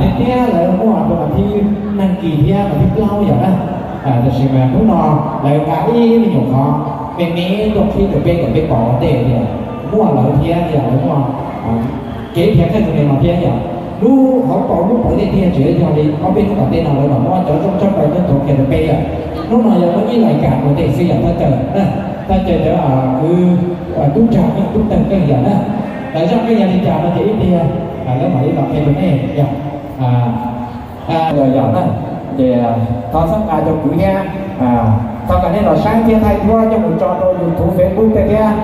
Thiab thiab lawv muaj rau vas thib nees kis thiab vas thib plaub yom na. Tab sis mas hnub no lawv nqa ib me nyuam qhov me me tuaj qhib rau peb kom peb pom ua ntej tias muaj lawv thiab yom, lawv muaj kev thiab qeej tus neeg no thiab yom. Lub hauv paus lub pawv tej tiag tsis yog li ob peb hnub tom ntej no lawv mam muab cov zoo tshaj plaws tuaj thuav qhia rau peb yom. Hnub no yog muaj ib lais kam ua ntej xwb yom, thaj chaw na, thaj chaw cov kwv tub rog tub tawg keej yom na. Lawv zaj keej yog li cas no ces ib pliag lawv mam li los qhia rau nej yom. Yog yog na, ces thov txhawb nqa rau kwv thiab. Thov kom nej los saib thiab thaij duab coj mus tso rau YouTube, Facebook tej thiab,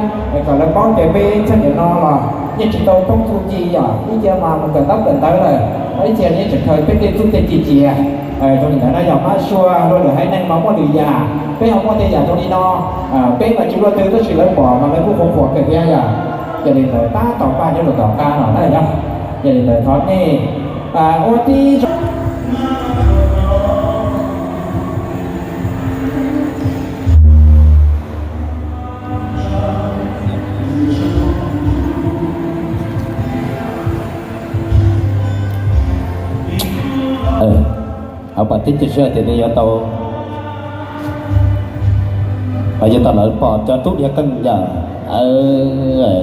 kom lawv paub tias peb txheej niam no los yeej tsis tau poob txuj ci yom, ib txhia mas mus kawm ntaub kawm ntawv lawm, ib txhia yeej tseem khaws peb tej txuj tej ci cia. Zoo li ntawd na yog mab sua rau lwm haiv neeg mas muaj lwm yam, peb ho muaj tej yam zoo li no. Peb mas tsis luaj twg tab sis lawv pom mas lawv kuj qhuas qhuas kawg thiab yom. Yog li ntawd tab tom paj nyob rau tom qab no na yom. Yog li ntawd thov nej ua tib zoo. Hauv pas tib cia siab tias nej yuav tau, yuav tau lawv pom cov tub diav qeej yom.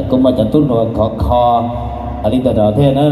Kuj muaj cov tub hluas khov kho li ntawd rau thiab na.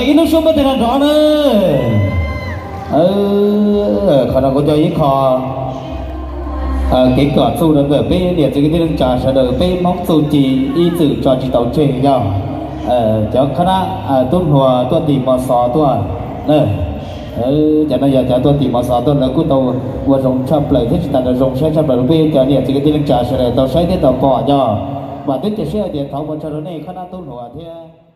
Ib lub suab npawg teg nrov nrov na. Qhov no kuv coj ib qho kev kom txuj rau ntawm peb niam txiv kwv tij neej tsa sawv daws, peb Hmoob txuj ci ib txwm tso tsis tau tseg yog cov khab nab tub hluas tuaj tim mos xov tuaj na. Cov no yog cov tuaj tim mos xov tuaj, lawv kuj tau ua zoo tshaj plaws thiab tsis tas zoo saib tshaj plaws rau peb cov niam txiv kwv tij neej tsa sawv daws tau saib thiab tau pom yog. Vam thiab cia siab hais tias thov ua tsaug rau nej khab nab tub hluas thiab